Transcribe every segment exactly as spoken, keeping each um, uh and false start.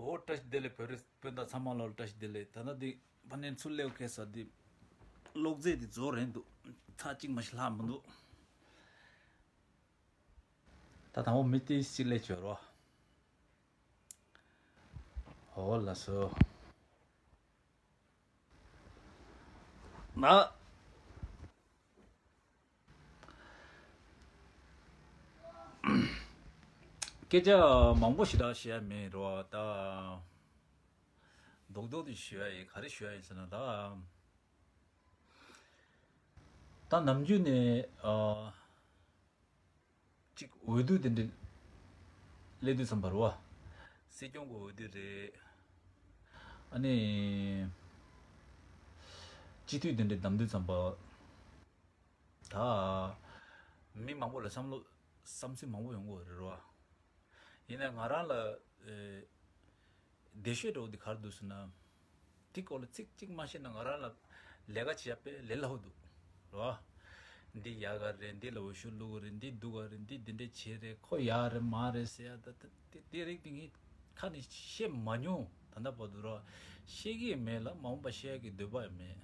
འོ། བཀྲ་ཤིས་བདེ་ལེགས། བོད་རིགས་སྤུན་ཟླ་ཚང་མ་ལ་བཀྲ་ཤིས་བདེ་ལེགས། ད་ལྟ་འདི་ཕ་ནས་ཚུར་སླེབས་ཁེལ་ས་འདི་གློག་རྫས་འདི་རྫོགས་རན་འདུག་ཚར་གཅིག་མ་ཞིག་ལྷག་མི་འདུག་ད་དང་པོ་མི་ཏིས་གཅིག་སླེབས་བྱོས་རོགས། འོ་ལགས་སོ། ན། སྐད་ཆ་མང་པོ་ཞིག་རག་བཤད་ཡ་མེད་རོ། ད་རྡོག་རྡོག་དེ་ཞུ་ཡ་ཡིན། ག་རེ་ཞུ་ཡ་ཡིན་ཟེར་ན། ད་ད་ནམ་རྒྱུན་ནས་ཨ། གཅིག་འོས་བསྡུ་དེ་འདྲ་སླེབས་དུས་ཙམ་པ་རེད་བ། སྲིད་སྐྱོང་གི་འོས་བསྡུ་རེད། ཨ་ནི་སྤྱི་འཐུས་དེ་འདྲ་བདམས་དུས་ཙམ་པ། ད་མི་མང་པོ་ལ་བསམ་བློ་བསམ་ཚུལ་མང་པོ་ཡོང་གི་རེད་བ། ཡིན་ནའི་ང་རང་ལ་ཨེ། བདེ་ཤོས་འདྲ་བོ་འདི་ག་རེ་འདུག་ཟེར་ན། དེ་སྐོར་ལ་ཚིག་གཅིག་མ་བཤད་ན་ང་རང་ལ་ལས་ཀ་བྱེད་ཡ་དཔེ་ལས་སླ་པོ་འདུག་རོ། འདི་ཡག་ག་རེད། འདི་ལ་འོས་ཤོག་བླུག་གི་རེད། འདི་སྡུག་ག་རེད། འདི་འདི་འདྲས་བྱེད་རེད། ཁོ་ཡག་རེད་མ་རེད་ཟེར་ཡ། ད་ད་དེ་དེ་རིགས་དེ་ངས་ཁ་ནས་བཤད་མ་མྱོང་། ད་ལྟ་བར་དུ་རོ། བཤད་ཀྱི་ཡང་མེད་ལ། མ་འོངས་པ་བཤད་ཡ་གི་འདོད་པ་ཡང་མེད།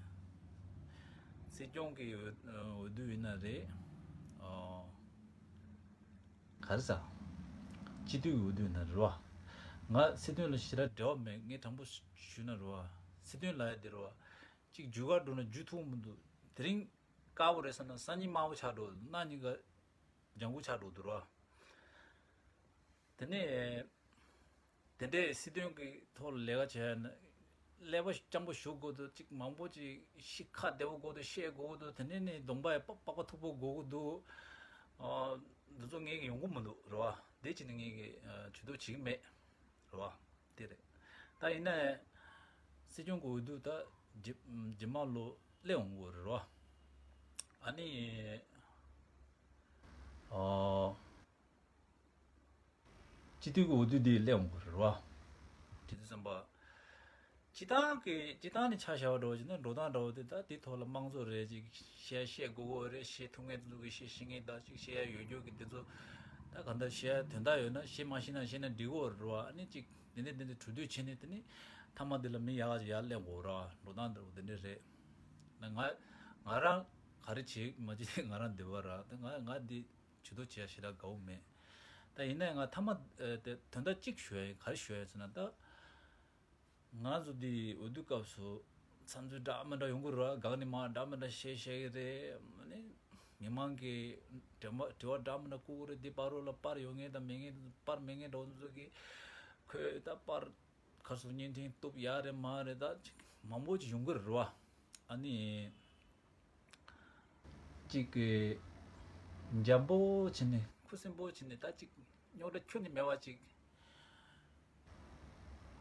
སྲིད་སྐྱོང་གི་འོས་འོས་བསྡུ་ཡིན་ན་རེད། ཨོ། ག་རེ་ཟ། སྤྱི་འཐུས་འོས་བསྡུ་ན་རེད་བ། ང་སྲིད་དོན་ལ་ཞེ་དྲག་འབྲེལ་བ་མེད། ངས་དྲང་པོ་ཞུས་ན་རེད་བ། སྲིད་དོན་ལབ་ཡ་དེ་རེད་བ། གཅིག་རྒྱུགས་གར་འགྲོ་ན་རྒྱུགས་ཐུབ་མི་འདུག་དེ་རིང་དཀར་པོ་རེད་བསམ་ན་སང་ཉིན་དམར་པོ་ཆགས་འགྲོ། གནངས་ཉིན་ག་ལྗང་གུ་ཆགས་འགྲོ་འདུག་རེད་བ། དེ་ནས། དེ་འདྲའི་སྲིད་དོན་གྱི་ཐོག་ལ་ལས་ཀ་བྱས་ན། ཀླད་པ་སྤྱང་པོ་ཞུགས་དགོས་འདུག་གཅིག་མང་པོ་ཅིག་ཤི། ཁ་བདེ་པོ་དགོས་འདུག་བཤད་དགོས་འདུག་དེ་ནས་ནི་གདོང་པ་ཡང་པག་པགས་པ་མཐུག་པོ་དགོས་ཀྱི་འདུག་ཨ། འདི་ཚོ་ངས་ཡོང་གི་མི་འདུག་རེད་བ། དེ་བྱས་ནས་ངས་ཀྱི་ཨ། ཇུས་གཏོགས་བྱེད་ཀྱི་མེད་རེད་བ། དེ་རེད། ད་ཡིན་ན་ཡང་སྲིད་སྐྱོང་གི་འོས་བསྡུ་ད་རྗེས་རྗེས་མ་ལོ་སླེབས་འོང་གི་རེད་བ། ཨ་ནི་ཨ། སྤྱི་འཐུས་ཀྱི་འོས་བསྡུ་འདི་སླེབས་འོང་གི་རེད་བ། དེ་དུས་ཙམ་པ། སྤྱི་བཏང་གི་སྤྱི་བཏང་ནས་ཆ་བཞག་པ་འདྲ་བོ་བྱས་ན། འགྲོ་སྟངས་འདྲ་བོ་དེ་ད་དེ་ཐོག་ལ་དམངས་གཙོ་རེད། ཅིག་བཤད་བཤད་དགོས་གོ་རེད། བཤད་ཐུབ་མཁན་དེ་ཚོ་གིས་བཤད་ཤེས་མཁན་དང་། ཅིག་བཤད་ཡ་ཡོད་རྒྱུ་གི་དེ་ཚོ་ད་ག་འདྲ་བཤད་ཡ་དོན་དག་ཡོད་ན་བཤད། མ་ཤེས་ན་བཤད་ན་འགྲིག་གོ་རེད་བ། ཨ་ནི་ཅིག་དེ་འདྲ་དེ་འདྲ་གྲོས་བསྡུར་བྱས་ནས། དེ་ནི་མཐའ་མ་དེ་ལ་མི་ཡག་ཅིག་ཡར་སླེབས་དགོས་ར། འགྲོ་སྟངས་འདྲ་བོ་དེ་འདྲ་རེད། ང་ང་རང་ག་རེ་བྱེད་མ་བྱེད་ང་རང་འདོད་པ་ར། ད་ང་ང་འདི་ཇུས་གཏོགས་བྱེད་ཡ་ཞེ་དྲག་དགའ་བོ་མེད། ད་ཡིན་ནའི་ང་མཐའ་མ་ཨ། དེ་དོན་དག་གཅིག་ཞུ་ཡ་ཡིན། ག་རེ་ཞུ་ཡ་ཡིན་ཟེར་ན། ད་ང་ཚོ་འདི་འོས་བསྡུ་སྐབས་སུ་བསམ་ཚུལ་འདྲ་མི་འདྲ་ཡོང་གི་རེད། འགག་ནས་མར་འདྲ་མི་འདྲ་བཤད་བཤད་ཀྱི་རེད། ཨ་ནི་མི་མང་གིས་དྲི་བ་དྲི་བ་འདྲ་མི་འདྲ་བཀོད་ཀྱི་རེད། འདི་བར་རོ་ལ་པར་ཡོད་མཁན་དང་མེད་མཁན། པར་མེད་མཁན་འདྲ་བོ་ཚོ་གིས་ཁོས་ད་པར་ཁ་སང་བརྙན་འཕྲིན་བཏུབ་ཡག་རེད་མ་རེད། ད་ཅིག་མང་པོ་ཅིག་ཡོང་གི་རེད་བ། ཨ་ནི་ཅིག་གི་འཇམ་པོ་བྱས་ནས། ཁུ་སིམ་པོ་བྱས་ནས། ད་ཅིག་རྙོག་དྲ་ཁྱོན་ནས་མེད་པ་ཅིག་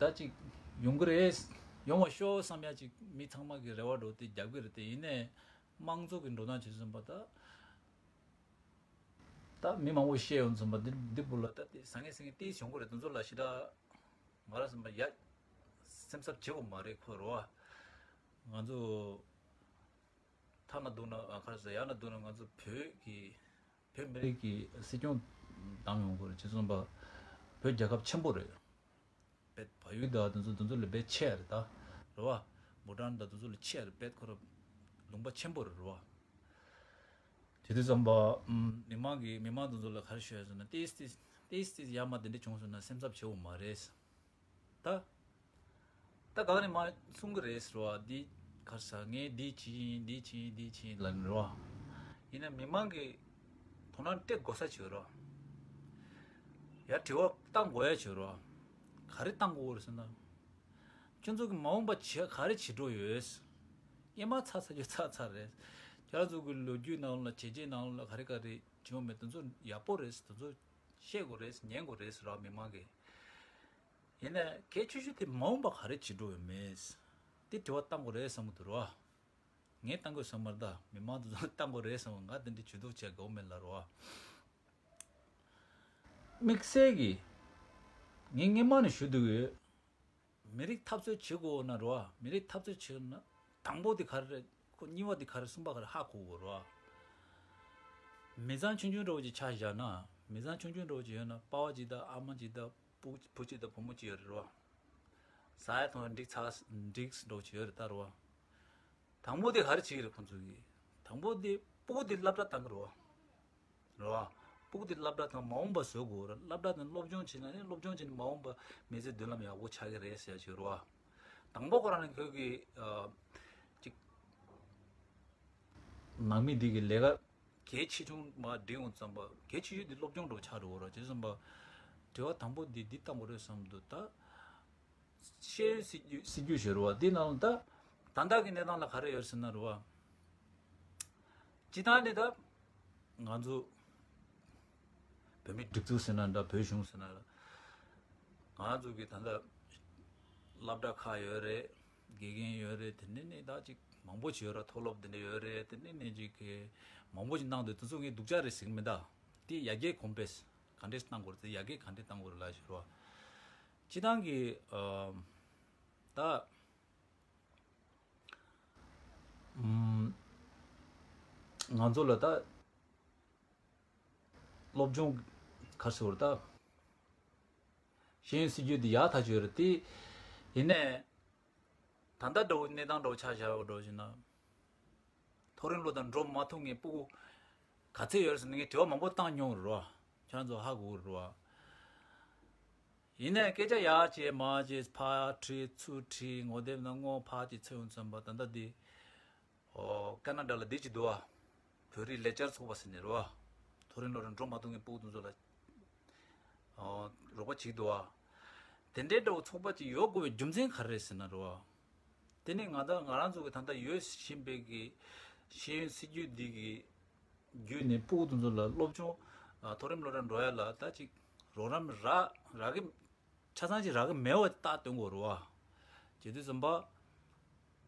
ད་ཅིག་ཡོང་གི་རེད། ཡོང་བ་ཤོག་བསམ་ཡ་ཅིག་མི་ཚང་མ་གི་རེ་བ་འདྲ་བོ་དེ་རྒྱབ་ཀྱི་རེད། དེ་ཡིན་ནའི་དམངས་གཙོ་གི་འགྲོ་སྟངས་བྱེད་ཟིན་པ་ད། ད་མི་མང་པོ་བཤད་ཡོང་ཙམ་པ་འདི་འདི་བུ་ལ་ད་དེ་ཟང་ངེ་ཟིང་ངེ་ཏིས་ཡོང་གི་རེད། དེ་ཚོ་ལ་ཞེ་དྲག་ང་རང་སེམས་པ་ཡ་སེམས་འཚབ་བྱེད་དགོས་མ་རེད་ཁོ་རོ། ང་ཚོ་ཐ་ན་སྡུག་ན། ཨ། ག་རེ་ཟེར། ཡང་ན་སྡུག་ན་ང་ཚོ་བོད་ཀྱི་བོད་མི་རིགས་ཀྱི་སྲིད་སྐྱོང་བདམས་ཡོང་གི་རེད། བྱས་ཙང་པ་བོད་རྒྱལ་ཁབ་ཆེན་པོ་རེད། བེད་བལ་ཡུལ་དང་དེ་ཚོ་དེ་ཚོ་ལས་བེད་ཆེ་རེད་ད། རེད་བ། བྷུ་ཊན་དང་དེ་ཚོ་ལས་ཆེ་རེད། བེད་ཁོ་ར་ལུང་པ་ཆེན་པོ་རེད། རེད་བ། དེ་དུས་ཙམ་པ་ཨམ། མི་མང་གིས་མི་མང་དེ་ཚོ་ལ་ག་རེ་ཞུ་ཡ་ཟེར་ན། ཏིས་ཏིས་ཏིས་ཏིས་ཡར་མར་དེ་འདྲ་བྱུང་སོང་ན་སེམས་འཚབ་བྱེད་དགོས་མ་རེད། ད་ད་ག་ནས་མར་གསུང་གི་རེད་ཟེར་བ། འདི་ག་རེ་ཟ། ངས་འདི་བྱས་ཡིན། འདི་བྱས་ཡིན། འདི་བྱས་ཡིན་ལབ་ནས་རེད་བ། ཡིན་ན་མི་མང་གིས་དོ་སྣང་སྤྲད་དགོས་ས་ཅིག་ཡོད་རེད་བ། ཡར་དྲི་བ་བཏང་དགོས་ཡ་ཅིག་ཡོད་རེད་བ། ག་རེ་བཏང་དགོས་རེད་ཟེར་ན། ཁྱོད་ཚོ་གི་མ་འོངས་པ་བྱེད་ག་རེ་བྱེད་འགྲོ་ཡོད། སྔོན་མ་ཚར་ཚར་རྒྱུ་ཚར་ཚར་རེད། ཁྱེད་རང་ཚོ་གི་ལོ་རྒྱུས་ནང་ལ། བྱས་རྗེས་ནང་ལ་ག་རེ་ག་རེ་བྱུང་མེད། དེ་ཚོ་ཡག་པོ་རེད། དེ་ཚོ་བཤད་དགོས་རེད། ཉན་དགོས་རེད་ཟེར་བ་མི་མང་གིས། ཡིན་ནའི་གལ་ཆེ་ཤོས་དེ་མ་འོངས་པ་ག་རེ་བྱེད་འགྲོ་ཡོད་མེད། དེ་དྲི་བ་བཏང་དགོས་རེད་བསམ་གི་འདུག་ར་བ། ངས་བཏང་དགོས་བསམ་མ་རེད་ད། མི་མང་དེ་ཚོ་བཏང་དགོས་རེད་བསམ། ང་དེ་འདྲའི་ཇུས་གཏོགས་བྱེད་དགོས་མེད་ལ་ར་བ། དམིགས་བསལ་གྱིས་ངས་སྔོན་མ་ནས་ཞུ་འདོད་ཡོད། མི་རིགས་འཐབ་རྩོད་བྱེད་དགོས་ན་ར་བ། མི་རིགས་འཐབ་རྩོད་བྱེད་ན་དང་པོ་དེ་ག་རེ་རེད། ཁོ་གཉིས་པ་དེ་ག་རེ། གསུམ་པ་ག་རེ་ཧ་གོ་དགོས་ར་བ། མི་ཚང་ཆུང་ཆུང་འདྲ་བོ་ཅིག་ཆ་བཞག་ན། མི་ཚང་ཆུང་ཆུང་འདྲ་བོ་ཅིག་ཡོད་ན། པ་ཕ་གཅིག་དང་ཨ་མ་གཅིག་དང་བུ་བུ་གཅིག་དང་བུ་མོ་གཅིག་ཡོད་རེད་ར་བ། ཟ་ཡ་འཐུང་ཡ་འགྲིག་ཚར་འགྲིག་འགྲོ་བྱེད་ཡོད་རེད་ད་རོ། དང་པོ་དེ་ག་རེ་བྱེད་ཀྱི་རེད་ཁོང་ཚོ་གིས། དང་པོ་དེ་སྤུ་གུ་དེ་སློབ་གྲྭ་བཏང་གི་རེད་བ། རེད་བ། སྤུ་གུ་དེ་སློབ་གྲྭ་བཏང་མ་འོངས་པ་བཟོ་དགོས་རེད། སློབ་གྲྭ་དང་སློབ་སྦྱོང་བྱེད་ན་ནི་སློབ་སྦྱོང་བྱེད་ནི་མ་འོངས་པ་མི་ཚེ་མདུན་ལམ་ཡག་པོ་ཆགས་ཀྱི་རེད་ཟེར་ཡ་ཅིག་རེད་བ། དང་པོ་ཁོ་རང་ནི་ཁོས་གི་ཨ། ཅིག་ནང་མི་འདི་གི་ལས་ཀ་གལ་ཆེ་ཆུང་མ་འགྲིག་འོང་ཙམ་པ་གལ་ཆེ་ཤོས་འདི་སློབ་སྦྱོང་འགྲོ་ཆགས་འགྲོ་གི་རེད་བ། བྱས་ཙམ་པ་དྲི་བ་དང་པོ་འདི་འདི་བཏང་དགོས་རེད་བསམ་འདུག་ད། ཤེས་ཡོན་སྲིད་ཇུས་སྲིད་ཇུས་ཞེས་རེད་བ། འདི་ནང་ལ་ད་ད་ལྟ་གི་གནས་སྟངས་ལ་ག་རེ་ཡོད་ཟེར་ན་རེད་བ། སྤྱི་བཏང་ནས་ད་ང་ཚོ་བོད་མི་སྒྲིག་འཛུགས་ཟེར་ན་འདྲ་བོད་གཞུང་ཟེར་ན་འདྲ། ང་ཚོ་གི་ད་ལྟ་སློབ་གྲྭ་ཁག་ཡོད་རེད། དགེ་རྒན་ཡོད་རེད། དེ་ནས་ནས་ད་ཅིག་མང་པོ་ཅིག་ཡོད་ར། མཐོ་སློབ་དེ་འདྲ་ཡོད་རེད། དེ་ནས་ནས་ཅིག་གི་མང་པོ་ཅིག་གནང་འདུག་དེ་ཚོ་ངས་སྡུག་ཅག་རེད་ཟེར་གི་མི་འདུག་དེ་ཡར་རྒྱས་གོང་སྤེལ་ག་འདྲས་གནང་དགོས་རེད། དེ་ཡར་རྒྱས་ག་འདྲས་གཏང་དགོས་རེད་ལབ་ཞུ་རོགས། སྤྱི་བཏང་གི་ཨ་ད་ཨམ་ང་ཚོ་ལ་ད་སློབ་སྦྱོང་ག་རེ་ཟེར་དགོས་རེད་ད། ཤེས་ཡོན་སྲིད་ཇུས་འདི་ཡག་ཐག་ཆོད་རེད་དེ། ཡིན་ནའི་ད་ལྟ་འདྲ་བོ་གནས་སྟངས་འདྲ་བོ་ཆ་བཞག་པ་འདྲ་བོ་ཞིག་ན། མཐོ་རིམ་སློབ་གྲྭ་འགྲོ་མ་ཐུབ་མཁན་སྤུ་གུ་ག་ཚད་ཡོད་རེད་ཟེར་ནས་ངས་དྲི་བ་མང་པོ་བཏང་མྱོང་རེད་བ། ཁྱེད་རང་ཚོ་ཧ་གོ་གི་རེད་བ། ཡིན་ནའི་སྐད་ཆ་ཡག་བྱས་མ་བྱས་ཕར་དྲིས་ཚུར་དྲིས་ངོ་དེབ་ནང་སྔོན་ཕར་ཅིག་འཚོལ་ཡོང་ཙམ་པ་ད་ལྟ་འདི། ཨོ་ཀ་ན་ཌ་ལ་འདི་ཅིག་འདུག་ཨ། བོད་རིགས་ལས་བྱེད་ཚོགས་པ་ཟེར་ནས་རེད་བ། མཐོ་རིམ་སློབ་གྲྭ་འགྲོ་མ་ཐུབ་མཁན་སྤུ་གུ་དེ་ཚོ་ལ་ཨོ་རོགས་པ་བྱེད་འདུག་ཨ། དེ་འདྲའི་འདྲ་བོ་ཚོགས་པ་ཅིག་ཡོད་དགོས་པའི་རྒྱུ་མཚན་ག་རེ་རེད་ཟེར་ན་རེད་བ། དེ་ནི་ང་ད་ང་རང་ཚོ་གི་ད་ལྟ་ཡོད་བཞིན་པའི་གི་ཤེས་ཡོན་སྲིད་ཇུས་འདི་གི་བརྒྱུད་ནས་སྤུ་གུ་དེ་ཚོ་ལ་སློབ་སྦྱོང་ཨ་མཐོ་རིམ་སློབ་གྲྭ་འགྲོ་ཡ་ལ་ད་ཅིག་རོགས་རམ་རག་རག་གི་ཆ་ཚང་ཅིག་རག་གི་མེད་པ་རྟགས་སྟོན་དགོས་རེད་བ། བྱེད་དུས་ཙམ་པ།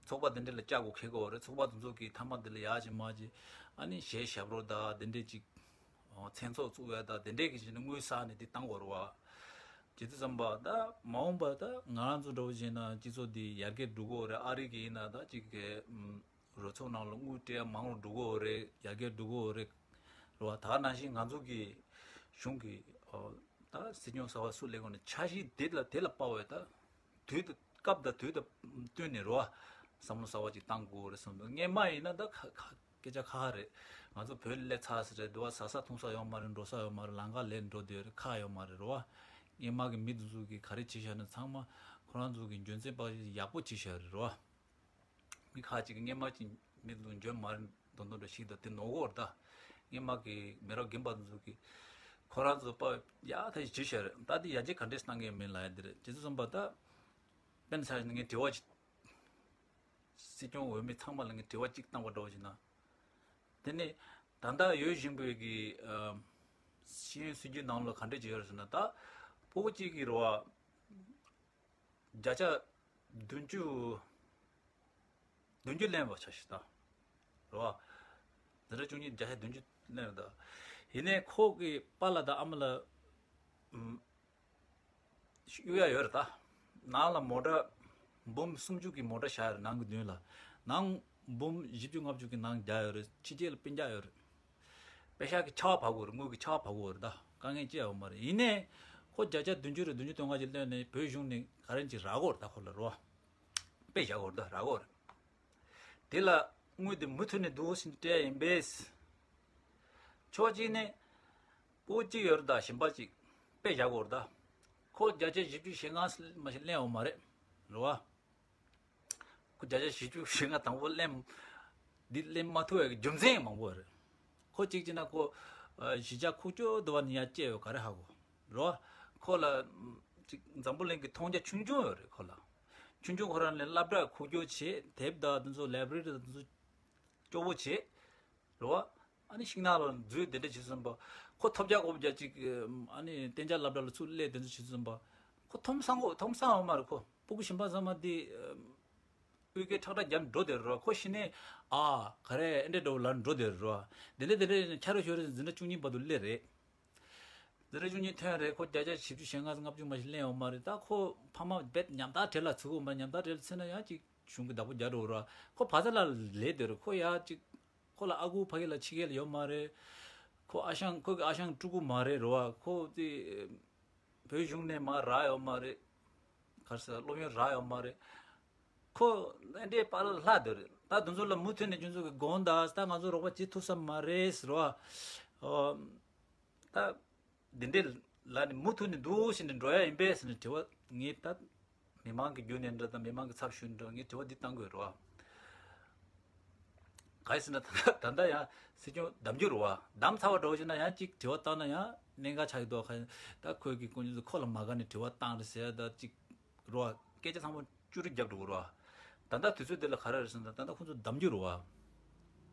ཚོགས་པ་དེ་འདྲ་ལ་བཅར་དགོས་འཁེལ་དགོས་རེད། ཚོགས་པ་དེ་ཚོ་གིས་མཐའ་མ་དེ་ལ་ཡག་ཅིག་མ་ཅིག་ཨ་ནི་གཞས་ཞབས་བྲོ་དང་དེ་འདྲས་ཅིག་མཚན་ཚོགས་བཙུགས་ཡ་དང་དེ་འདྲས་ཀྱི་བྱས་ནས་དངུལ་བསགས་ནས་དེ་བཏང་དགོས་རེད་བ། བྱེད་དུས་ཙམ་པ་ད་མ་འོངས་པ་ད་ང་རང་ཚོ་འདྲ་བོ་བྱས་ན་སྤྱི་ཚོགས་འདི་ཡར་རྒྱས་འགྲོ་གི་ཡོད་རེད། ཨ་རི་གི་ཡིན་ན་ད་ཅིག་གི་རོལ་ཚོགས་ནང་ལ་དངུལ་སྤྲད་ཡ་མང་རུ་འགྲོ་གི་ཡོད་རེད། ཡར་རྒྱས་འགྲོ་གི་ཡོད་རེད། རེད་བ། ད་ནང་བཞིན་ང་ཚོ་གི་གཞུང་གི་ཨོ་ད་སྲིད་སྐྱོང་གསར་པ་སུ་སླེབས་གོང་ནས་འཆར་གཞི་དེ་ལ་དེ་ལ་དཔག་པའི་ད་དུས་དང་སྐབས་དང་དུས་དང་བསྟུན་ནས་རེད་བ། བསམ་བློ་གསར་པ་ཅིག་བཏང་དགོས་རེད་བསམ་འདུག་སྔོན་མ་ཡིན་ན་ད་ཁ་ཁ་སྐད་ཆ་ཁ་ཁ་རེད། ང་ཚོ་བོད་ལ་སླེབས་ཚར་ཟེར་རེད་འདུག་བ། ཟ་ས་འཐུང་ས་ཡོད་མ་རེད། འགྲོ་ས་ཡོད་མ་རེད། ལམ་ཁ་ལས་འགྲོ་བསྡད་ཡོད་རེད། ཁག་ཡོད་མ་རེད། རེད་བ། སྔོན་མ་གི་མི་དེ་ཚོ་གིས་ག་རེ་བྱས་བཞག་ན་ཚང་མ་ཁོ་རང་ཚོ་གི་འཇོན་ཚད་དཔག་ཡག་པོ་བྱས་བཞག་རེད། རེད་བ། མི་ཁག་ཅིག་གིས་སྔོན་མ་ཅིག་མི་ཚོ་འཇོན་མ་རེད་མདོག་མདོག་འདྲ་ཞིག་དང་དེ་ནོར་གོ་རེད་ད། སྔོན་མ་གི་མི་རབས་རྒན་པ་ཚོ་གིས་ཁོ་རང་ཚོ་པ་ཡག་ཐག་ཆོད་བྱས་བཞག་རེད། ད་དེ་ཡར་རྒྱས་ག་འདྲས་གནང་གི་ཡོད་མེད་ལབ་ཡ་དེ་རེད། བྱས་ཙང་བསམ་པ་ད་དཔེར་ན་ཆ་བཞག་ན་ངས་དྲི་བ་ཅིག་སྲིད་སྐྱོང་འོས་མི་ཚང་མ་ལ་ངས་དྲི་བ་གཅིག་བཏང་པ་འདྲ་བོ་ཞིག་ན། དེ་ནས་ད་ལྟ་ཡོད་བཞིན་པའི་གི་ཨ་ཤེས་ཡོན་སྲིད་ཇུས་ནང་ལ་ག་འདྲས་ཅིག་ཡོད་རེད་ཟེར་ན། ད་སྤུ་གུ་གཅིག་གི་རེད་བ། བརྒྱ་ཆ་བདུན་ཅུ། བདུན་ཅུ་ལེན་པ་ཆ་ཞིག་ད། རེད་བ། འཛིན་གྲྭ་བཅུ་གཉིས་བརྒྱ་ཆ་བདུན་ཅུ་ལེན་རེད་ད། ཡིན་ནའི་ཁོ་གི་པཱ་ལགས་དང་ཨ་མ་ལགས་ཨུམ་གཡུག་ཡ་ཡོད་རེད་ད། ནང་ལ་མོ་ཊ་འབུམ་སུམ་ཅུ་གི་མོ་ཊ་བཞག་ཡོད་རེད། ནང་གི་མདུན་ལ། ནང་འབུམ་བཞི་བཅུ་ལྔ་བཅུ་གི་ནང་རྒྱག་ཡོད་རེད། ཕྱི་རྒྱལ་ལ་སྤུན་ཀྱག་ཡོད་རེད། པེ་ཤག་གི་ཆར་པ་བབས་དགོས་རེད། དངུལ་གྱི་ཆར་པ་བབས་དགོས་རེད་ད། དཀའ་ངལ་ཅི་ཡང་ཡོད་མ་རེད། ཡིན་ནའི་ཁོ་བརྒྱ་ཆ་བདུན་ཅུ་རེད། བདུན་ཅུ་དོན་ལྔ་ཅིག་བློས་ནས་བོད་གཞུང་ནས་ག་རེ་ཅིག་རག་གོ་རེད་ད། ཁོ་ལ་རོ། དཔེ་བཞག་གོ་རེད་ད། རག་གོ་རེད། དེ་ལ་དངུལ་དེ་མུ་མཐུད་ནས་འདུག་སེ་སྤྲད་ཡིན་པས། ཕྱོགས་གཅིག་ནས་སྤུ་གུ་གཅིག་ཡོད་རེད་ད། གཞན་པ་ཅིག་དཔེ་བཞག་གོ་རེད་ད། ཁོ་བརྒྱ་ཆ་བཞི་བཅུ་ཞེ་ལྔ་མ་ཞིག་ལེན་ཡོད་མ་རེད། རེད་བ། ཁོ་བརྒྱ་ཆ་བཞི་བཅུ་ཞེ་ལྔ་དང་པོ་ལེན། འདི་ལེན་མ་ཐུབ་པའི་རྒྱུ་མཚན་མང་པོ་རེད། ཁོ་གཅིག་བྱས་ན་ཁོ་ཨ་གཞིས་ཆགས་ཁུག་ཀྱོག་དུ་བ་ནས་ཡར་སྐྱེས་ཡོད་ག་རེ་ཧ་གོ། རོ། ཁོ་ལ་ཅིག་འཛམ་བུ་གླིང་གི་མཐོང་རྒྱ་ཆུང་ཆུང་ཡོད་རེད་ཁོ་ལ། ཆུང་ཆུང་ཁོ་རང་ལ་སློབ་གྲྭ་ཁུག་ཀྱོག་བྱས། དེབ་དང་དེ་ཚོ་ལའི་བྷ་རེ་རི་དང་དེ་ཚོ་སྐྱོ་བོ་བྱས། རེད་བ། ཨ་ནི་ཤིང་ནགས་ལ་འཛུལ་དེ་འདྲ་བྱེད་བཟོན་པ། ཁོ་ཐོབ་རྒྱག་དགོས་རྒྱ་ཅིག་ཨ་ནི་གཏན་འཇགས་སློབ་གྲྭ་ལ་ཚུར་སླེབས་དེ་འདྲ་བྱེད་བཟོན་པ། ཁོ་ཐོམ་སང་གོ་ཐོམ་སང་ཡོད་མ་རེད། ཁོ་སྤུ་གུ་གཞན་པ་ཚང་མ་དེ་ཨུ་སྐད་ཁྲག་ཁྲག་རྒྱབ་འགྲོ་དེ་རེད་བ། ཁོ་གཞི་ནས་ཨ་ག་རེ་ཨེ་འདྲ་འགྲོ་ལ་འགྲོ་དེ་རེད་བ། དེ་འདྲ་དེ་འདྲ་ཆ་རོ་ཤོར་རེ་འཛིན་གྲྭ་བཅུ་གཉིས་བར་དུ་སླེབས་རེད། འཛིན་གྲྭ་བཅུ་གཉིས་ཐོན་རེད། ཁོ་བརྒྱ་ཆ་བཞི་བཅུ་ཞེ་ལྔ་ལྔ་བཅུ་མ་ཞིག་ལེན་ཡོད་མ་རེད། ད་ཁོ་ཕ་མ་རྦད་ཉམ་ཐག་གྲལ་ལ་ཚུད་གོ་མ་རེད། ཉམ་ཐག་གྲལ་ཚུད་ན་ཡང་ཅིག་གཞུང་གི་བདག་པོ་རྒྱག་འགྲོ་ར། ཁོ་བ་ཚ་ལ་ལས་སྡོད་རེད། ཁོ་ཡ་ཅིག་ཁོ་ལ་ཨ་ཁུ་ཕ་གི་ལ་ཕྱི་རྒྱལ་ཡོད་མ་རེད། ཁོ་ཨ་ཞང་ཁོ་གི་ཨ་ཞང་ཕྲུ་གུ་མ་རེད་རོ་བ། ཁོ་དེ་བོད་གཞུང་ནས་མ་རག་ཡོད་མ་རེད། ག་རེ་ཟེར། སློབ་ཡོན་རག་ཡོད་མ་རེད། ཁོ་ཨེ་འདྲའི་པཱ་ལགས་ལྷག་བསྡད་རེད། ད་དེ་ཚོ་ལ་མུ་མཐུད་ནས་ཁྱོད་ཚོ་གི་དགོངས་དག་ད་ང་ཚོ་རོགས་པ་བྱེད་ཐུབ་ས་མ་རེད་ཟེར་བ། ཨོ། ད་འདི་འདྲའི་ལ་ནི་མུ་མཐུད་ནས་འདུག་ཟེར་ནས་འགྲོ་ཡ་ཡིན་པས་ཟེར་ནས་དྲི་བ་ངས་ད་མི་མང་གི་བརྒྱུད་ནས་འདྲ་དང་མི་མང་གི་ཚབ་ཞུས་འདྲ་ངས་དྲི་བ་འདི་བཏང་དགོས་རེད་བ། ག་རེ་ཟེར་ན་ད་ད་ལྟ་ཡང་སྲིད་སྐྱོང་གདམ་རྒྱུ་རེད་བ། གདམ་ཚར་བ་འགྲོ་བཞིན་ན་ཡང་གཅིག་དྲི་བ་བཏང་ན་ཡང་གནད་འགག་ཆགས་ཀྱི་འདུག་ཁ་ད་ཁོས་ཀྱི་ཀུན་སྤྱོད་ཚོ་ཁོ་ལ་མ་དགའ་ནས་དྲི་བ་བཏང་རེད་ཟེར་ཡ་ད་གཅིག་རེད་བ། སྐད་ཆ་ཚང་མ་ཅུ་རི་རྒྱག་འགྲོ་གི་རེད་བ། ད་ལྟ་དུས་ཚོད་འདི་ལ་ག་རེ་རེད་ཟེར་ན་ད་ལྟ་ཁོ་ཚོ་གདམ་རྒྱུ་རེད་བ།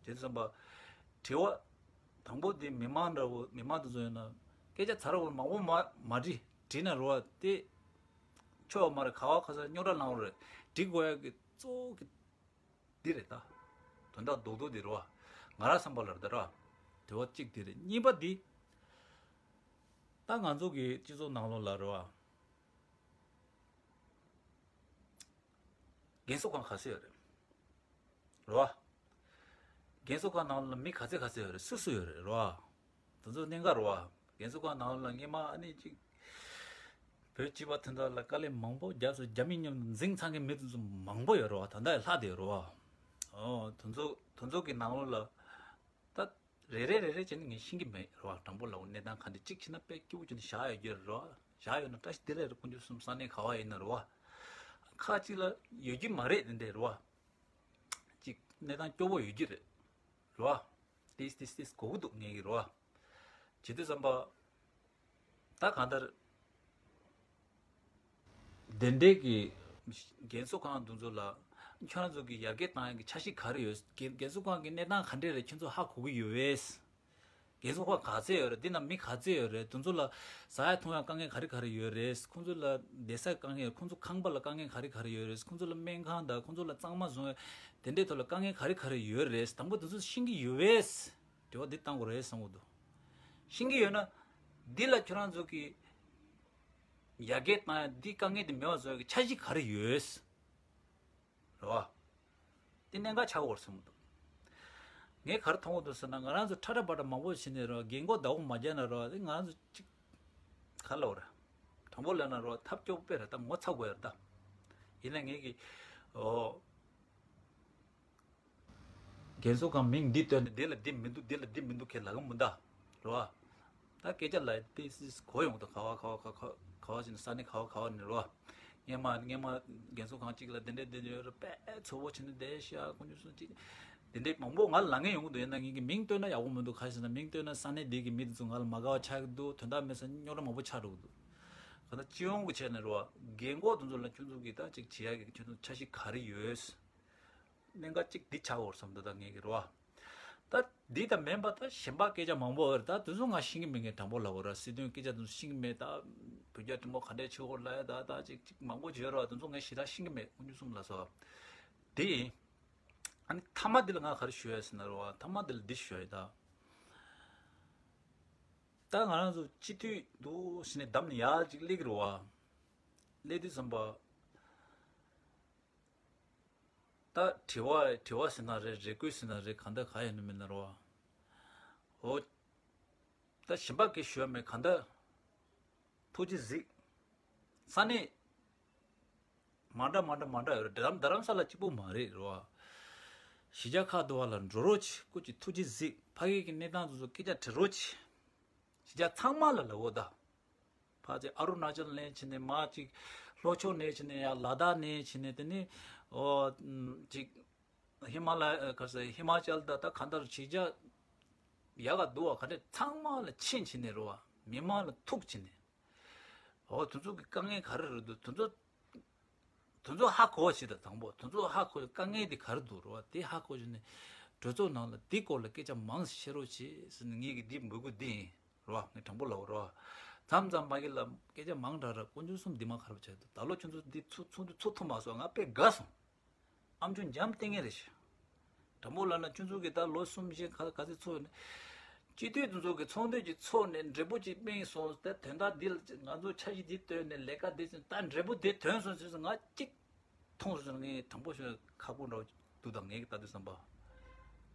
དེ་ཙམ་པ་དྲི་བ་དང་པོ་འདི་མི་མང་འདྲ་བོ་མི་མང་དེ་ཚོ་ཡིན་ན་སྐད་ཆ་ཚ་ར་བོ་མང་པོ་མ་མ་དྲི་དྲིས་ན་རེད་བ་དེ་ཆོག་མ་རེད། ག་བ་ག་ས་རྙོག་དྲ་ལངས་རེད། འགྲིག་དགོས་ཡ་གི་གཙོ་བོ་གི་འདི་རེད་ད། དོན་དག་རྡོག་རྡོག་འདི་རེད་བ། ང་རང་བསམ་པ་ལ་རེད་ད་ར། དྲི་བ་གཅིག་འདི་རེད། གཉིས་པ་འདི། ད་ང་ཚོ་གི་སྤྱི་ཚོགས་ནང་ལོགས་ལ་རེད་བ། རྒན་གསོ་ཁང་ག་ཚོད་ཡོད་རེད། རེད་བ། རྒན་གསོ་ཁང་ནང་ལ་མི་ག་ཚོད་ག་ཚོད་ཡོད་རེད། སུ་སུ་ཡོད་རེད། རེད་བ། དེ་ཚོ་གནད་འགག་རེད་བ། རྒན་གསོ་ཁང་ནང་ལ་སྔས་མ་ཨ་ནི་ཅིག་བོད་སྤྱི་པ་དེ་འདྲ་ལ་དཀའ་ལས་མང་པོ་རྒྱབ་སོང་། རྒྱ་མི་མཉམ་དུ་འཛིང་ཚང་གི་མི་དེ་ཚོ་མང་པོ་ཡོད་རེད་བ། ད་ལྟ་ཡང་ལྷག་བསྡད་ཡོད་རེད་བ། ཨོ་དེ་ཚོ་དེ་ཚོ་གི་ནང་ལོགས་ལ་ད་རེ་རེ་རེ་རེ་བྱས་ནས་ངས་ཤེས་ཀྱི་མེད་རེད་བ། དྲང་པོ་ལབ་གནས་སྟངས་ག་འདྲ་གཅིག་བྱས་ན་དཔེ་སྐྱིད་པོ་བྱས་ནས་བཞག་ཡོད་རྒྱུ་རེད་བ། བཞག་ཡོད་ན་བཀྲ་ཤིས་བདེ་ལེགས་རེད། དཀོན་མཆོག་གསུམ་ས་གནས་ག་བ་ཡིན་ན་རེད་བ། ཁག་ཅིག་ལ་ཡོད་རྒྱུ་མ་རེད་དེ་འདྲ་རེད་བ། ཅིག་གནས་སྟངས་སྐྱོ་པོ་ཡོད་རྒྱུ་རེད། རེད་བ། ཏིས་ཏིས་ཏིས་གོ་གི་འདུག་ངེད་ཀྱི་རེད་བ། བྱེད་དུས་ཙམ་པ། ད་གང་ལྟར། དེ་འདྲའི་གི་རྒན་གསོ་ཁང་དེ་ཚོ་ལ་ཁྱོད་རང་ཚོ་གི་ཡར་རྒྱས་བཏང་ཡག་གི་འཆར་གཞི་ག་རེ་ཡོད། རྒན་རྒན་གསོ་ཁང་གི་གནས་སྟངས་ག་འདྲས་རེད། ཁྱོད་ཚོ་ཧ་གོ་གི་ཡོད་པས། རྒན་གསོ་ཁང་ག་ཚད་ཡོད་རེད། འདི་ན་མི་ག་ཚད་ཡོད་རེད། དེ་ཚོ་ལ་ཟ་ཡ་འཐུང་ཡ་དཀའ་ངལ་ག་རེ་ག་རེ་ཡོད་རེད། ཁོང་ཚོ་ལ་བསྡད་ས་དཀའ་ངལ། ཁོང་ཚོ་ཁང་པ་ལ་དཀའ་ངལ་ག་རེ་ག་རེ་ཡོད་རེད། ཁོང་ཚོ་ལ་སྨན་ཁང་དང་ཁོང་ཚོ་ལ་གཙང་མ་བཟོ་ཡ་དེ་འདྲའི་ཐོག་ལ་དཀའ་ངལ་ག་རེ་ག་རེ་ཡོད་རེད། དང་པོ་དེ་ཚོ་ཤེས་ཀྱི་ཡོད་པས། དྲི་བ་འདི་བཏང་དགོས་རེད་བསམ་གྱི་འདུག་ཤེས་ཀྱི་ཡོད་ན། འདི་ལ་ཁྱོད་རང་ཚོ་གི་ཡར་རྒྱས་བཏང་ཡ་འདི་དཀའ་ངལ་འདི་མེད་པ་བཟོ་ཡ་གི་འཆར་གཞི་ག་རེ་ཡོད། རེད་བ། འདི་གནད་འགག་ཆགས་ཀྱི་ཡོད་རེད་བསམ་གྱི་འདུག་ངས་ག་རེ་མཐོང་གི་འདུག་ཟེར་ན་ང་རང་ཚོ་ཁྲ་ཁྲ་པ་ཏྲ་མང་པོ་བྱས་ནས་རེད་བ། རྒན་གོག་ཟླ་བོ་མ་རྒྱག་ན་རེད་བ། འདི་ང་རང་ཚོ་གཅིག་ག་རེ་ལབ་དགོས་རེད། དྲང་པོ་ལབ་ན་རེད་བ། ཐབས་སྐྱོ་པོ་དཔེ་རེད། ད་ངོ་ཚ་དགོས་ཡ་རེད་ད། ཡིན་ན་ངས་གི་ཨོ། རྒན་གསོ་ཁང་མིང་འདི་བཏོན་ནས་འདི་ལ་འདི་མི་འདུག་འདི་ལ་འདི་མི་འདུག་ཁྱེད་ལབ་གི་མི་འདུག་རེད་བ། ད་སྐད་ཆ་ལ་ཏིས་ཏིས་གོ་ཡོང་དུ་ག་བ་ག་བ་ག་ག་ག་བ་ཞིག་ས་གནས་ག་བ་ག་བ་ནས་རེད་བ། སྔས་མ་སྔས་མ་རྒན་གསོ་ཁང་གཅིག་ལ་འདི་འདྲས་འདི་འདྲས་ཡོད་རེད། དཔེ་ཚོ་བོ་བྱས་ནས་བསྡད་ཤག་དཀོན་མཆོག་གསུམ་གཅིག་འདི་འདྲས་མང་པོ་ང་ལ་ལབ་མཁན་ཡོང་གི་འདུག་ཡིན་ན་ངས་ཀྱི་མིང་བཏོན་ན་ཡག་པོ་མི་འདུག་ག་རེ་ཟེར་ན་མིང་བཏོན་ན་ས་གནས་འདི་གི་མི་དེ་ཚོ་ང་ལ་མ་དགའ་བ་ཆགས་ཀྱི་འདུག་དོན་དག་མེད་ས་རྙོག་དྲ་མང་པོ་ཆགས་འགྲོ་གི་འདུག་ག་ད་སྤྱི་ཡོངས་ཀྱི་ཆ་ནས་རེད་བ། རྒན་གོག་དེ་ཚོ་ལ་ཁྱོད་ཚོ་གི་ད་ཅིག་བྱེད་ཡ་གི་ཁྱོད་ཚོ་འཆར་གཞི་ག་རེ་ཡོད། གནད་འགག་གཅིག་འདི་ཆགས་འོར་བསམ་འདུག་ད་ངས་གི་རེད་བ། ད་འདི་ད་མིན་པ་ད་གཞན་པ་སྐད་ཆ་མང་པོ་ཡོད་རེད། ད་དེ་ཚོ་ང་ཤེས་ཀྱི་མེད། ངས་དྲང་པོ་ལབ་དགོས་རེད། སྲིད་དོན་སྐད་ཆ་དེ་ཚོ་ཤེས་ཀྱི་མེད། ད་བོད་རྒྱ་གྲོས་མོལ་ག་འདྲས་བྱེད་དགོས་ལབ་ཡ་ད་ད་ཅིག་ཅིག་མང་པོ་ཅིག་ཡོད་རེད་བ། དེ་ཚོ་ངས་ཞེ་དྲག་ཤེས་ཀྱི་མེད། དཀོན་མཆོག་གསུམ་ལ་སོགས། དེ་ཡིན། ཨ་ནི་མཐའ་མ་འདི་ལ་ང་ག་རེ་ཞུ་ཡ་ཟེར་ན་རེད་བ། མཐའ་མ་འདི་ལ་འདི་ཞུ་ཡ་ཡིན་ད། ད་ང་རང་ཚོ་སྤྱི་འཐུས་འདུག་ཟེར་ནས་བདམས་ནས་ཡར་ཅིག་སླེབས་ཀྱི་རེད་བ། སླེབས་དུས་ཙམ་པ། ད་དྲི་བ་དྲི་བ་ཟེར་ན་རེད། རེ་སྐུལ་ཟེར་ན་རེད། གང་ལྟར་ག་ཡིན་ནམ་མིན་ན་རེད་བ། འོ། ད་གཞན་པ་གིས་ཞུ་ཡ་མེད། གང་ལྟར་ཐུགས་རྗེ་གཟིགས། ས་གནས་མ་འདྲ་མ་འདྲ་མ་འདྲ་ཡོད་རེད། རྡ་རམ་རྡ་རམ་ས་ལ་གཅིག་པུ་མ་རེད་རེད་བ། གཞིས་ཆགས་ཁག་དུ་བ་ལ་འགྲོ་རོགས་གྱིས། སྐུ་མཁྱེན་ཐུགས་རྗེ་གཟིགས། ཕ་གི་གི་གནས་སྟངས་དེ་ཚོ་སྐད་ཆ་དྲི་རོགས་གྱིས། གཞིས་ཆགས་ཚང་མ་ལ་ལབ་འོ་ད། ཕར་ཚེ་ཨ་རུ་ན་ཅལ་ནས་བྱས་ནས་མར་ཅིག་ལྷོ་ཕྱོགས་ནས་བྱས་ནས་ཡང་ལ་དྭགས་ནས་བྱས་ནས་དེ་ནས་ཨོ་ཅིག་ཧི་མ་ལ་ཡ་ག་ས་ཧི་མ་ཅལ་ད་ད་ག་འདྲ་གཞིས་ཆགས་ཡག་ག་འདུག་བ། ག་འདྲ་ཚང་མ་ལ་ཕྱིན་བྱས་ནས་རེད་བ། མི་མང་ལ་ཐུག་བྱས་ནས་ཨོ་དེ་ཚོ་གི་དཀའ་ངལ་ག་རེ་རེད་འདུག་དེ་ཚོ་དེ་ཚོ་ཧ་གོ་བྱེད་དང་། དང་པོ་དེ་ཚོ་ཧ་གོ་དཀའ་ངལ་དེ་ག་རེ་འདུག་རེད་བ། དེ་ཧ་གོ་བྱས་ནས་གྲོས་ཚོགས་ནང་ལ་དེ་སྐོར་ལ་སྐད་ཆ་མང་ཙམ་བཤད་རོགས་བྱེད་ཟེར་ནས་ངེད་ཀྱི་འདི་འབོད་སྐུལ་འདི་ཡིན། རེད་བ། ངས་དྲང་པོ་ལབ་རེད་བ། མཚམས་མཚམས་མ་གི་ལ་སྐད་ཆ་མང་དྲགས་ར། དཀོན་མཆོག་གསུམ་འདི་མ་ཁར་བ་ཆགས་འདུག་ད་ལོ་ཁྱོད་ཚོ་འདི་ཚོ་ཚོགས་འདུ་ཚོགས་ཐུབ་མ་སོང་། ང་དཔེ་དགའ་སོང་། ཨམ་ཅོག་འཇམ་ཏིང་ངེ་རེད་ཤག་དྲང་པོ་ལབ་ན་ཁྱོད་ཚོ་གི་ད་ལོ་གསུམ་བཞི་ག་ག་ཚོད་ཚོགས་ནས་སྤྱི་འཐུས་དེ་ཚོ་གི་ཚོགས་འདུ་ཅིག་ཚོགས་ནས་འབྲས་བུ་ཅིག་སྨིན་སོང་། ད་དོན་དག་འདི་ལ་ང་ཚོ་འཆར་གཞི་འདི་བཏོན་ནས་ལས་ཀ་འདི་ཟིན། ད་འབྲས་བུ་འདི་ཐོན་སོང་ཟེར་སོང་། ང་གཅིག་མཐོང་སོང་། ངས་དྲང་པོ་ཤོད་ཁག་པོ་འདྲ་བོ་འདུག་ད་ངས་ལྟ་དུས་ཙམ་པ།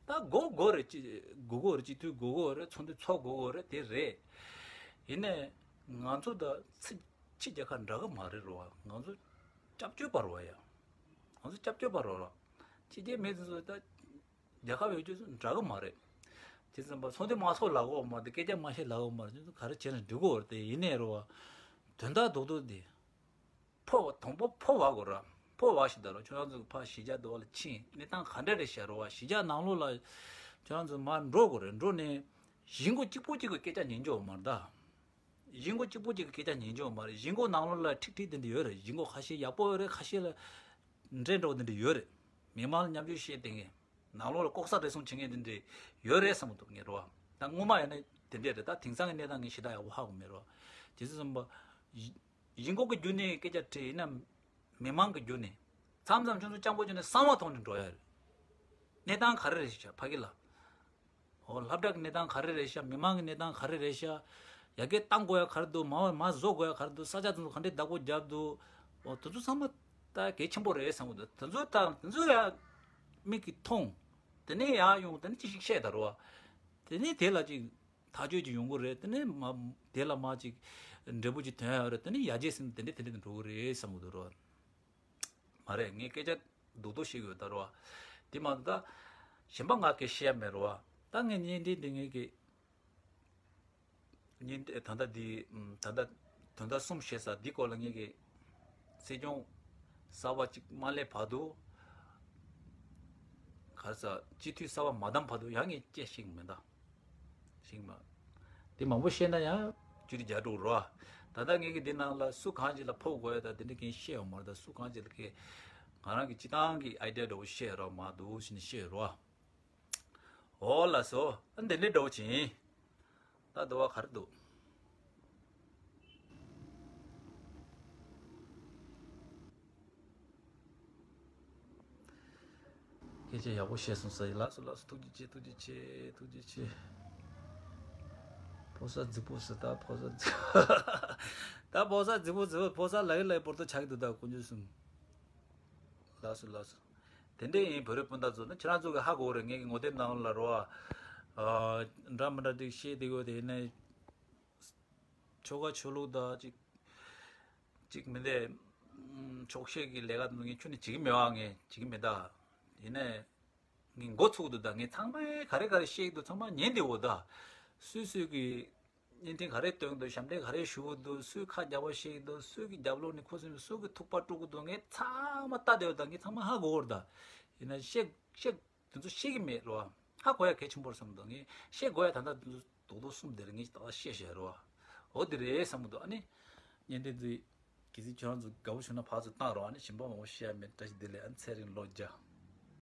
ད་དགོས་དགོས་རེད། ཅི་དགོས་དགོས་རེད། སྤྱི་འཐུས་དགོས་དགོས་རེད། ཚོགས་འདུ་ཚོགས་དགོས་དགོས་རེད། དེ་རེད། ཡིན་ནའི་ང་ཚོ་ད་ཕྱི་ཕྱི་རྒྱལ་ཁབ་འདྲ་གི་མ་རེད་རོ། ང་ཚོ་ སྐྱབས་བཅོལ་བ་རེད་བ་ཡ། ང་ཚོ་སྐྱབས་བཅོལ་བ་རེད་བ། ཕྱི་རྒྱལ་མི་དེ་ཚོ་ད་རྒྱལ་ཁབ་ཡོད་རྒྱུ་ཚོ་འདྲ་གི་མ་རེད། དེ་ཙམ་པ་ཚོང་འདི་མ་ཚོགས་ལབ་གོ་མ་རེད། སྐད་ཆ་མ་བཤད་ལབ་གོ་མ་རེད། དེ་ཚོ་ག་རེ་བྱས་ན་འགྲིག་གོ་རེད། དེ་ཡིན་ནའི་རེད་བ། དོན་དག་རྡོག་རྡོག་འདི། ཕོ་བ་དང་པོ་ཕོ་བ་གོ་ར། ཕོ་བ་ཞིག་ད་རོ། ཁྱོད་རང་ཚོ་ཕ་གཞིས་ཆགས་དུ་བ་ལ་ཕྱིན་གནས་སྟངས་ག་འདྲ་རེད་ཤག་རོ་བ། གཞིས་ཆགས་ནང་ལོགས་ལ་ཁྱོད་རང་ཚོ་མར་འགྲོ་གོ་རེད། འགྲོ་ནས་གཞིས་འགོ་གཅིག་པོ་གཅིག་གི་སྐད་ཆ་ཉན་རྒྱུ་མ་རེད་ད། གཞིས་འགོ་གཅིག་པོ་གཅིག་གི་སྐད་ཆ་ཉན་རྒྱུ་མ་རེད། གཞིས་འགོ་ནང་ལོགས་ལ་ཁྲིག་ཁྲིག་དེ་འདྲ་ཡོད་རེད། གཞིས་འགོ་ཁ་ཤས་ཡག་པོ་ཡོད་རེད། ཁ་ཤས་ལ་འདྲེ་འདྲ་བོ་དེ་འདྲ་ཡོད་རེད། མི་མང་ལ་མཉམ་ཞུགས་བཤད་བསྡད་མཁན། ནང་ལོགས་ལ་ལྐོག་ཟ་རེ་ཟུང་བྱེད་མཁན་དེ་འདྲ་ཡོད་རེད་བསམ་གྱི་འདུག་ངས་རོ། ད་སྔོན་མ་ཡིན་ན་དེ་འདྲ་རེད། ད་དེང་སང་གི་གནས་སྟངས་ངས་ཞེ་དྲག་ཡག་པོ་ཧ་གོ་མེད་རོ། དེ་ཚོ་ཙམ་པ། གཞིས་འགོ་གི་བརྒྱུད་ནས་སྐད་ཆ་དྲིས་ཡིན་ན། མི་མང་གི་བརྒྱུད་ནས། མཚམས་མཚམས་ཁྱོད་ཚོ་སྤྱང་པོ་བྱས་ནས་གསང་བ་མཐོང་ནས་འགྲོ་ཡ་རེད། གནས་སྟངས་ག་རེ་རེད་ཤག་ཕ་གི་ལ། ཨོ་སློབ་གྲྭ་གི་གནས་སྟངས་ག་རེ་རེད་ཤག་མི་མང་གི་གནས་སྟངས་ག་རེ་རེད་ཤག་ཡ་གི་བཏང་དགོས་ཡ་ག་རེ་འདུག་མ་མ་བཟོ་དགོས་ཡ་ག་རེ་འདུག་ས་ཆ་དེ་ཚོ་ག་འདྲས་བདག་པོ་རྒྱབ་འདུག་ཨོ་དེ་ཚོ་ཚང་མ་ད་གལ་ཆེན་པོ་རེད་བསམ་གི་འདུག་དེ་ཚོ་ད་དེ་ཚོ་ཡ་མིག་གིས་མཐོང་། དེ་ནས་ཡར་ཡོང་། དེ་ནས་ཅི་ཞིག་བཤད་ད་རོ། དེ་ནས་དེ་ལ་ཅིག་ཐག་གཅོད་ཅིག་ཡོང་གི་རེད། དེ་ནས་མ་དེ་ལ་མ་ཅིག་འབྲས་བུ་ཅིག་ཐོན་ཡ་རེད། དེ་ནས་ཡར་རྒྱས་ཟིན་དེ་འདྲས་དེ་འདྲས་འགྲོ་གི་རེད་བསམ་གི་འདུག་རོ། མ་རེད། ངས་སྐད་ཆ་རྡོག་རྡོག་བཤད་གི་ཡོད་ད་རོ། དེ་མ་གཏོགས་ད་གཞན་པ་ང་སྐད་བཤད་ཡ་མེད་རོ། ད་ངས་བརྙན་འཕྲིན་འདི་ངས་ཀྱི་བརྙན་འཕྲིན་ད་ལྟ་འདི་ད་ལྟ་དོན་དག་གསུམ་བཤད་ས་འདི་སྐོར་ལ་ངས་ཀྱི་སྲིད་སྐྱོང་གསར་པ་གཅིག་མ་སླེབས་བར་དུ། ག་རེ་ཟ། སྤྱི་འཐུས་གསར་པ་མ་བདམས་བར་དུ་ཡང་ངས་སྐད་བཤད་གི་མེད་ད། ཤེས་མ། དེ་མང་པོ་བཤད་ན་ཡང་བཅུ་དྲུག་བརྒྱ་དྲུག་རོ། ད་ལྟ་ངས་ཀྱི་འདི་ནང་ལ་སུ་གང་ཅིག་ལ་ཕོག་དགོས་ཡ་ད་དེ་འདྲ་གང་བཤད་ཡོད་མ་རེད། ད་སུ་གང་ཅིག་ལ་ཀྱི་ང་རང་གི་སྤྱི་བཏང་གི་ཨའི་ཌི་ཡ་འདྲ་བོ་བཤད་རོགས་མ་འདུག་ཟེར་ནས་བཤད་རོ། འོ་ལགས་སོ། ཨ་འདི་འདྲ་འདྲ་བོ་ཅིག་ཡིན། ད་དུ་བ་ག་རེ་འདུག་སྐད་ཆ་ཡག་པོ་བཤད་སོང་ཟེར། ལགས་སོ་ལགས་སོ། ཐུགས་རྗེ་ཆེ། ཐུགས་རྗེ་ཆེ། ཐུགས་རྗེ་ཆེ། ཕོ་གསར་རྫིག་པོ་ཟེར། ད་ཕོ་གསར་རྫིག་ད་ཕོ་གསར་རྫིག་པོ་རྫིག་པོ། ཕོ་གསར་ལ་ཡི་ལ་ཡི་བོར་ཏོ་ཆགས་ཀྱི་འདུག་ད་དཀོན་མཆོག་གསུམ། ལགས་སོ་ལགས་སོ། དེ་འདྲས་ཡིན། བོད་རིགས་སྤུན་ཟླ་ཚོ་ནི་ཁྱེད་རང་ཚོ་གི་ཧ་གོ་རེད། ངས་ངོ་དེབ་ནང་ལ་རོ། ཨ་འདྲ་མི་འདྲ་དེ་བཤད་དེ་གོ་དེ་ནས་ཆོལ་ཁ་ཆོས་ལུགས་དང་གཅིག་གཅིག་མི་འདྲ། ཕྱོགས་ཞེན་གྱི་ལས་ཀ་དེ་ཚོ་ངས་ཁྱོན་ནས་བྱེད་ཀྱི་མེད་པ། ངས་བྱེད་ཀྱི་མེད་ད། ཡིན་ནའི་ངས་མགོ་ཚོས་འདུག་ད། ངས་ཚང་མས་ག་རེ་ག་རེ་བཤད་ཀྱི་འདུག་ཚང་མ་ཉན་བསྡད་འོ་ད། སུས་སུས་ཀྱི་བརྙན་འཕྲིན་ག་རེ་སྟོན་གྱི་འདུག་ཞབས་འདྲེན་ག་རེ་ཞུ་གི་འདུག་སུས་ཁ་རྒྱག་པ་བཤད་ཀྱི་འདུག་སུས་ཀྱི་རྒྱབ་ལོགས་ནས་ཁུ་སིམ་སུས་ཀྱི་ཐུག་པ་དཀྲུག་གི་འདུག་ངས་ཚང་མ་ལྟ་བསྡད་འོ་ད། ངས་ཚང་མ་ཧ་གོ་འོ་ད། ཡིན་ན་བཤད་བཤད་དེ་ཚོ་ཤེས་ཀྱི་མེད་རོ། ཧ་གོ་ཡ་གལ་ཆེན་པོ་རེད་བསམ་འདུག་ངས་ཤེས་དགོས་ཡ་ད་ལྟ་དེ་ཚོ་རྡོག་རྡོག་གསུམ་དེ་རེད། ངས་ད་ལྟ་ཤེས་བཞག་རོ། འོ་དེ་རེད་བསམ་གྱི་འདུག་ཨ་ནི་བརྙན་འཕྲིན་འདི་གལ་སྲིད་ཁྱོད་རང་ཚོ་དགའ་པོ་བྱུང་ན་ཕར་ཚུར་བཏང་རོགས། ཨ་ནི་ཞིམ་པ་མང་པོ་བཤད་ཡ་མེད། བཀྲ་ཤིས་བདེ་ལེགས། ཨ་ནི་ཚེ་རིང་ལོ་བརྒྱ།